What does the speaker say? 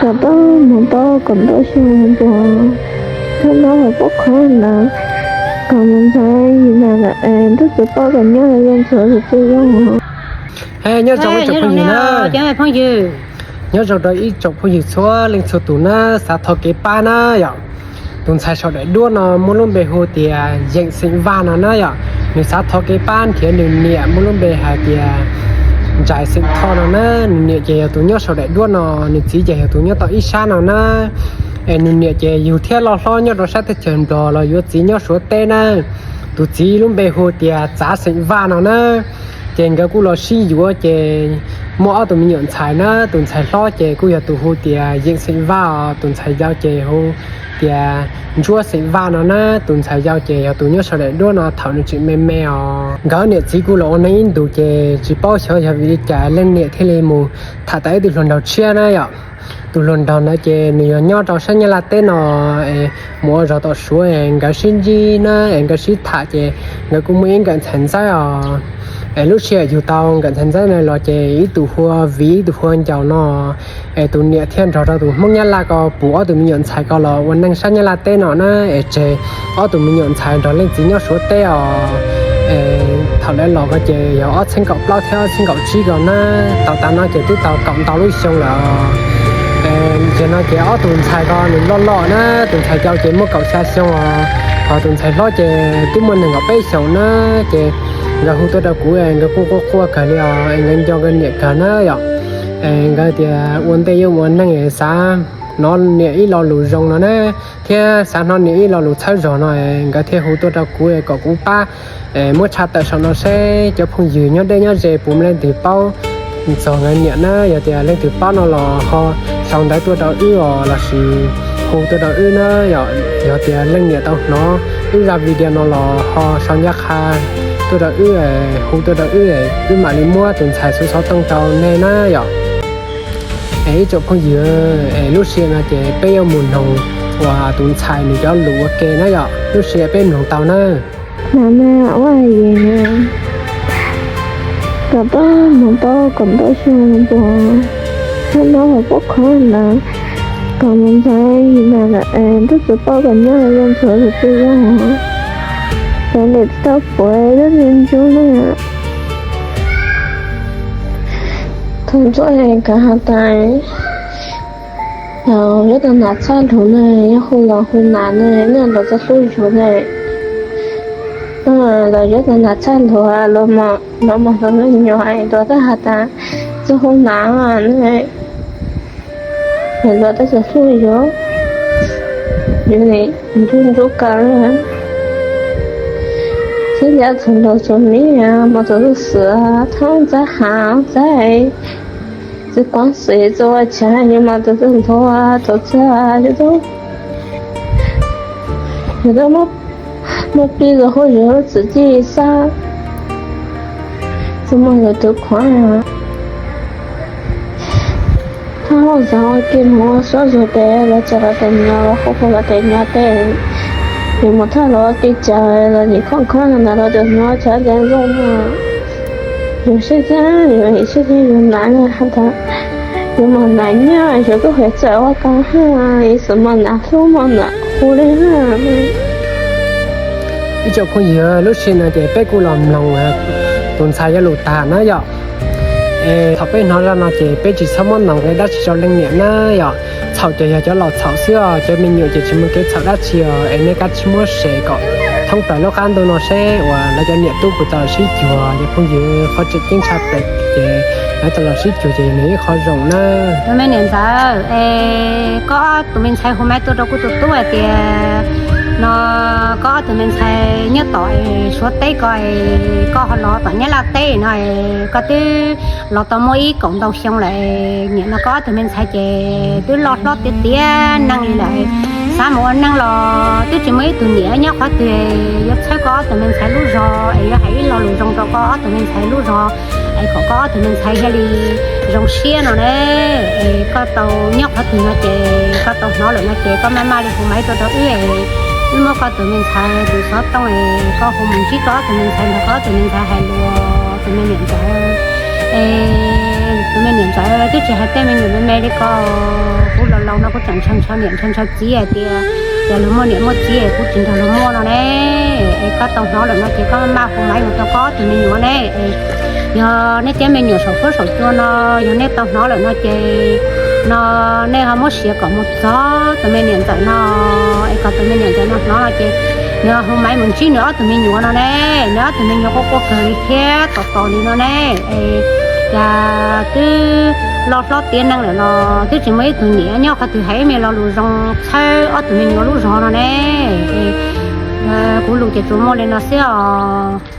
Kom tau mus tau kom ntau xyoo npua, txhob nyob hauv pob qhov ntawd, kom mus ntxhais yim na lawm es ntuj txiv poj kom nyob los yeej ntxuav tus twg zoo. He nyob zoo ib tsoom phooj ywg na, nyob zoo rau ib tsoom phooj ywg txhua leej txhua tus na, xav thov kev pab na yom. Tus ntxhais saum daim duab no muaj lub npe hu tias Yeem xeem Vaj no na yom. Nws xav thov kev pab nrhiav nws niam muaj lub npe hais tias Ntsais xeem Thoj no na. Nws niam ces yog tus nyob saum daim duab no, nws txiv ces yog tus nyob tom ib sab no na. Es nws niam ces yug thiab loj hlob nyob rau sab teb chaws Nplog los yuav txiv nyob Suav teb na. Tus txiv lub npe hu tias Txav xeem Vaj no na. Ces nkawd kuj los sib yuav ces muaj ob tug me nyuam ntxhais na. Tus ntxhais hlob ces kuj yog tus hu tias Yeem xeem Vaj os, tus ntxhais yau ces hu tias Ntsuab xeem Vaj no na. Tus ntxhais yau ces yog tus nyob saum daim duab no thaum nws tseem me me os. Nkawd niam txiv kuj los ua neej ib ntus ces tsis paub xyov yog vim li cas leej niam thiaj li mus tham tau ib tug hluas nraug tshiab na yom. Tus hluas nraug ntawd ces nws yog nyob rau sab Nyab Laj teb no, es mus ua zog tom Suav es nkawd sib ntsib na, es nkawd sib tham ces nkawd kuj muaj ib nkawm ntxhais ntxawb os. Es lub sij hawm yug tau nkawm ntxhais ntxawb no los ces ib tug hu ua Viv ib tug hu ua Ncaus no. Es tus niam thiaj nrog rau tus Hmoob Nyab Laj ko puag ob tug me nyuam ntxhais ko los ua neej sab Nyab Laj teb no na, es tseg ob tug me nyuam ntxhais nrog leej txiv nyob Suav teb os. Thaum lawv los ko ces yog ob txhiab kaum plaub thiab ob txhiab kaum tsib ko na, tau tav no ces twb tau kaum ntau lub xyoo lawm. Ces no ces ob tug ntxhais ko nws loj loj na, tus ntxhais yau ces muaj kaum xya xyoo os, ho tus ntxhais hlob ces twb muaj nees nkaum peb xyoos na. Ces nkawd hu tuaj rau kuv, nkawd kuj quaj quaj kawg li os, nkawd nco nkawd niam kawg na yom. Nkawd tias ua ntej yuav ua neej xav hnov niam ib lo lus zoo no na, thiab xav hnov niam ib lo lus txhawb zog no, nkawd thiaj hu tuaj rau kuv kom kuv pab muab tshaj tawm saum no seb cov phooj ywg nyob deb nyob ze puas muaj leej twg paub txog nkawd niam na. Yog tias leej twg paub no los ho sau ntawv tuaj rau wb os, lossis hu tuaj rau wb na. Yog tias leej niam tau hnov wb zaj video no los ho sau ncaj qha tuaj rau wb, hu tuaj rau wb, wb mam li muab tus ntxhais xov tooj rau nej na yom. Es ib tsoom phooj ywg, es lub sij hawm no ces peb yuav mus noog uas tus ntxhais nws cov lus ua ke na yom, lub sij hawm peb mloog tau na. Nam na ua yees, kom tau mus tau kom ntau xyoo npua, txhob nyob hauv pob qhov ntawd, kom mus ntxhais yim na lawm es ntuj txiv poj kom nyob los yeej ntxuav tus twg zoo. Cov niam tsis tau puav lub me ntsuj na. Thaum ntxuav kav has tas, yog tau nam txhaj lug ne, yog hu los hu nam ne, nej los txog hlub yus ne. Los yog tau nam txhaj lug, los mus hloov me nyuam, los txhaj has tas txog hu nam ne, los txhaj txog hlub yus, yus ntsuj ntsuj kaw. Txhib ncaj txhua nraug txhua miv, mus txog txhua xwm, thoob ntxab hav ntxab, txhib quav xwm txhua chaw, yus mus txog txhua nthua txhua txhia, yus tau, yus tau muab pib los hu yus lub txim txib xab, txhua mus yus tus khuav. Thaj hauj zog kis mus ua suab zug tes los txog los tes nyuag los hu hu los tes nyuag tes, yus mus thaj los kis cas los nim khoom khoom ntawd los tus hnov chav ntawd zoo na. Yus sib txhab yus nim sib txhab yus nam na has tas yus mos nam nyob yus kuj hais txawm ua ko ha, ib xwm mos nam hlub mos nam hu li ha. Ib tsoom phooj ywg, lub sij hawm no ces peb kuj los mloog tus ntxhais cov lus tag na yom. Es thaum peb hnov zaj no ces peb tsis txhob muab noog nqi dab tsi rau leej niam na yom. Txhaum ces yog cov laus txhaum xwb os, cov me nyuam ces tsis muaj kev txhaum dab tsi os. Es nej kav tsij muab share kom thoob plaws lub qab ntuj no seb uas lawv cov niam tub puas tau los sib cuag. Cov phooj ywg, qhov tseem ceeb tshaj plaws ces lawv tau los sib cuag ces nws ib qho zoo na. Tus me niam ntxawm, es koj ob tug me ntxhais hu maiv tuaj rau kuv tus tub hais tias no, koj ob tug me ntxhais nyob tom Suav teb ko, koj ho los tom Nyab Laj teb no, koj twb los tau muaj ib kaum ntau xyoo lawm. Nim no koj ob tug me ntxhais ces twb loj hlob tiav tiav neej li lawm, xav mus ua neej los twb tsis muaj ib tug niam nyob qhov twg yuav txhawb koj ob tug me ntxhais lub zog es yuav hais ib lo lus zoo rau koj ob tug me ntxhais lub zog es kom koj ob tug me ntxhais thiaj li zoo siab no ne. Es koj tau nyob qhov twg no ces koj tau hnov lawm no ces koj maj maj li hu maiv tuaj rau wb, wb muab koj tus me ntxhais tus xov tooj es koj hu mus ntsib koj ob tug me ntxhais nrog koj ob tug me ntxhais hais lus, tus me niam ntxawm. Es tus me niam ntxawm twb tsis hais tej me nyuam me me li ko, kuv laus laus no kuv tseem ntshaw ntshaw niam ntshaw ntshaw txiv hais tias, yog luag muaj niam muaj txiv kuv tsis nrog luag muaj no ne. Es koj tau hnov lawm no ces koj maj hu maiv mus rau koj tus me nyuam ne. Yog nej cov me nyuam saum huab saum cua no, yog nej tau hnov lawm no ces no nej ho muab share kom mus txog tus me niam ntxawm no, es kom tus me niam ntxawm no hnov no ces nws hu maiv mus ntsib nws ob tug me nyuam no ne. Nws ob tug me nyuam quaj quaj kawg li thiab tos tos li no ne. Es cas twb loj hlob tiav neej lawm los twb tsis muaj ib tug niam nyob qhov twg hais ib me lo lus zoo txhawb ob tug me nyuam lub zog no ne. Kuv lus ces tsuas muaj li no xwb os.